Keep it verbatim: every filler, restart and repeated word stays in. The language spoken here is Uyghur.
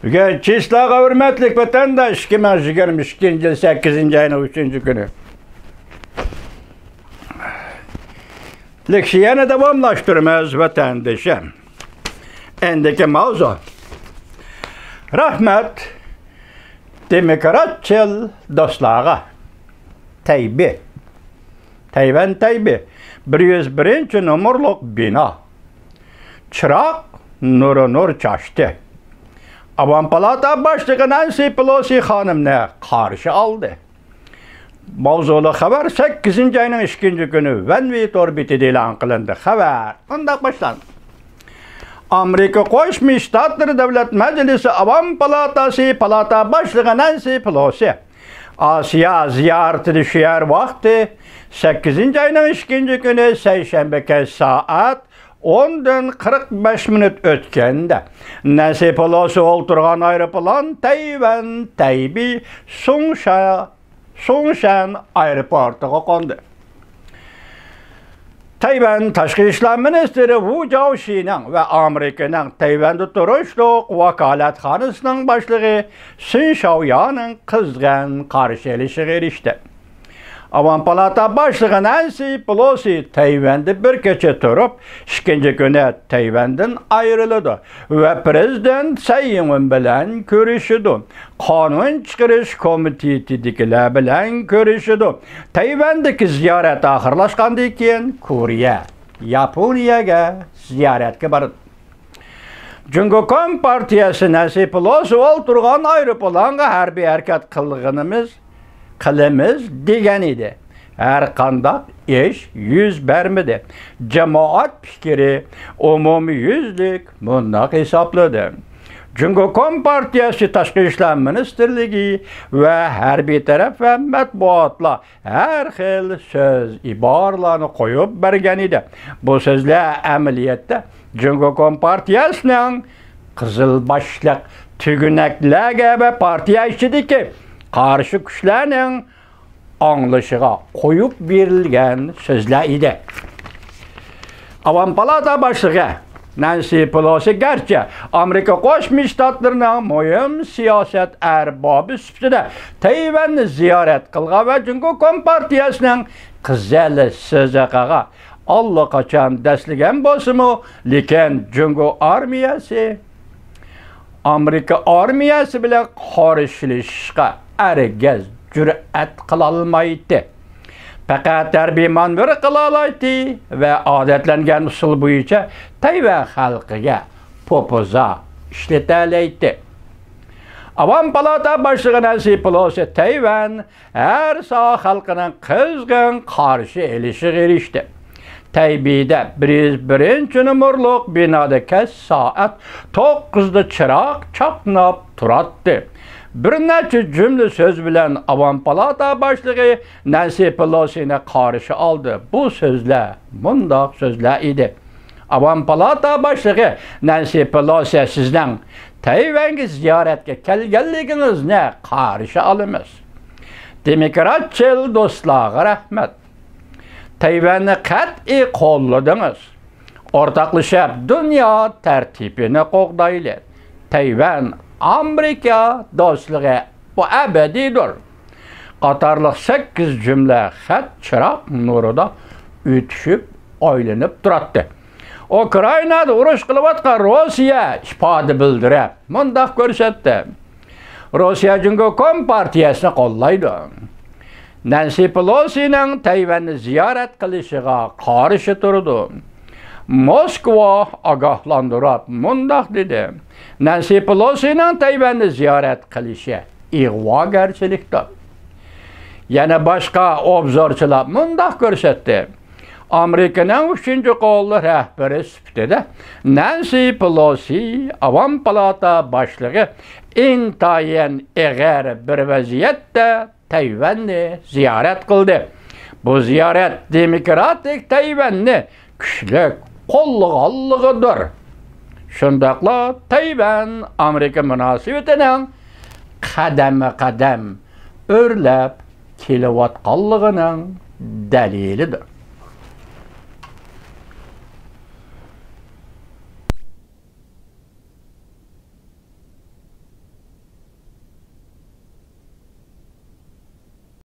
بۈگۈن چىسلاغا ھۆرمەتلىك ۋەتەنداش، ئىككى مىڭ يىگىرمە ئىككىنچى يىل سەككىزىنچى ئاينىڭ ئۈچىنچى كۈنى. لېكسىيەنى داۋاملاشتۇرىمىز، ۋەتەندىشىم. ئەندىكى ماۋزۇ. رەھمەت دېموكراتچىل دوستلارغا. تەيبى. تەيۋەن تەيبى. بىر يۈز بىرىنچى نومۇرلۇق بىنا. چىراغ نۇرى نۇر چاچتى. ئاۋام پالاتا باشلىقى نەنسى پېلوسى خانىمنى قارشى ئالدى. ماۋزۇلۇق خەۋەر سەككىزىنچى ئاينىڭ ئىككىنچى كۈنى ۋەنۋى تور بېتىدە ئېلان قىلىندى. خەۋەر مۇنداق باشلاندى. ئامېرىكا قوشما شتاتلىرى دۆلەت مەجلىسى ئاۋام پالاتاسى پالاتا باشلىقى نەنسى پېلوسى ئاسىيا زىيارىتىدە شۇ يەر ۋاقتى سەككىزىنچى ئاينىڭ ئىككىنچى كۈنى سەيشەنبە كەچ سائەت ئوندىن قىرىق بەش مىنۇت ئۆتكەندە، نەنسى پېلوسى ئولتۇرغان ئايروپىلان تەيۋەن تەيبېي سۇڭشا-، سۇڭشەن ئايروپورتىغا قوندى. تەيۋەن تاشقى ئىشلار مىنىستىرى ۋۇ جاۋشىنىڭ ۋە ئامېرىكىنىڭ تەيۋەندە تۇرۇشلۇق ۋاكالەتخانىسىنىڭ باشلىقى سىن شاۋيانىڭ قىزغىن قارشى ئېلىشىغا ئېرىشتى. ئاۋام پالاتا باشلىقى نەنسى پېلوسى تەيۋەندە بىر كېچە تۇرۇپ، ئىككىنچى كۈنى تەيۋەندىن ئايرىلىدۇ ۋە پىرېزىدېنت سەي ئىڭۋېن بىلەن كۆرۈشىدۇ. قانۇن چىقىرىش كومىتېتىدىكىلەر بىلەن كۆرۈشىدۇ. تەيۋەندىكى زىيارەت ئاخىرلاشقاندىن كېيىن، كورېيە، ياپونىيەگە زىيارەتكە بارىدۇ. جۇڭگو كومپارتىيەسى نەنسى پېلوسى ئولتۇرغان ئايروپىلانغا ھەربىي ھەرىكەت قىلغىنىمىز، قىلىمىز دېگەن ئىدى. ھەرقانداق ئىش يۈز بەرمىدى. جامائەت پىكرى ئومۇميۈزلۈك مۇنداق ھېسابلىدى. جۇڭگو كومپارتىيەسى تاشقى ئىشلار مىنىستىرلىكى ۋە ھەربىي تەرەپ ۋە مەتبۇئاتلار ھەر خىل سۆز، ئىبارىلەرنى قويۇپ بەرگەن ئىدى. بۇ سۆزلەر ئەمەلىيەتتە جۇڭگو كومپارتىيەسىنىڭ قىزىل باشلىق تۈگۈنەكلەرگە ۋە پارتىيە ئىچىدىكى قارشى كۈچلەرنىڭ ئاڭلىشىغا قويۇپ بېرىلگەن سۆزلەر ئىدى. ئاۋام پالاتا باشلىقى نەنسى پېلوسى گەرچە ئامېرىكا قوشما شتاتلىرىنىڭ مۇھىم سىياسەت ئەربابى سۈپىتىدە تەيۋەننى زىيارەت قىلغان ۋە جۇڭگو كومپارتىيەسىنىڭ قىزىل سىزىقىغا ئاللىقاچان دەسسىگەن بولسىمۇ، لېكىن جۇڭگو ئارمىيەسى ئامېرىكا ئارمىيەسى بىلەن قارشىلىشىشقا ھەرگىز جۈرئەت قىلالمايتتى. پەقەت ھەربىي مانېۋىر قىلالايتتى ۋە ئادەتلەنگەن ئۇسۇل بويىچە تەيۋەن خەلقىگە پوپوزا ئىشلىتەلەيتتى. ئاۋام پالاتا باشلىقى نەنسى پېلوسى تەيۋەن ھەر ساھە خەلقىنىڭ قىزغىن قارشى ئېلىشىغا ئېرىشتى. تەيبېيدە بىر يۈز بىرىنچى نومۇرلۇق بىنادا كەچ سائەت توققۇزدا چىراغ چاقناپ تۇراتتى. بىر نەچچە جۈملە سۆز بىلەن ئاۋام پالاتا باشلىقى نەنسى پېلوسىنى قارشى ئالدى. بۇ سۆزلەر مۇنداق سۆزلەر ئىدى. ئاۋام پالاتا باشلىقى نەنسى پېلوسى سىزنىڭ تەيۋەنگە زىيارەتكە كەلگەنلىكىڭىزنى قارشى ئالىمىز. دېموكراتچىل دوستلارغا رەھمەت. تەيۋەننى قەتئىي قوللىدىڭىز. ئورتاقلىشىپ دۇنيا تەرتىپىنى قوغدايلى. تەيۋەن ئامېرىكا دوستلۇقى بۇ ئەبەدىيدۇر. قاتارلىق سەككىز جۈملە خەت چىراغ نۇرىدا ئۆتۈشۈپ ئايلىنىپ تۇراتتى. ئۇكرائىنادا ئۇرۇش قىلىۋاتقان روسىيە ئىپادە بىلدۈرۈپ مۇنداق كۆرسەتتى: روسىيە جۇڭگو كومپارتىيەسىنى قوللايدۇ. نەنسى پېلوسىنىڭ تەيۋەننى زىيارەت قىلىشىغا قارشى تۇرىدۇ. موسكۋا ئاگاھلاندۇرۇپ مۇنداق دېدى: نەنسى پېلوسىنىڭ تەيۋەننى زىيارەت قىلىشى ئىغۋاگەرچىلىكتۇر. يەنە باشقا ئوبزورچىلار مۇنداق كۆرسەتتى: ئامېرىكىنىڭ ئۈچىنچى قول رەھبىرى سۈپىتىدە نەنسى پېلوسى ئاۋام پالاتا باشلىقى ئىنتايىن ئېغىر بىر ۋەزىيەتتە تەيۋەننى زىيارەت قىلدى. بۇ زىيارەت دېموكراتىك تەيۋەننى كۈچلۈك قوللىغانلىقىدۇر. شۇنداقلا تەيۋەن ئامېرىكا مۇناسىۋىتىنىڭ قەدەممۇ قەدەم ئۆرلەپ كېلىۋاتقانلىقىنىڭ دەلىلىدۇر.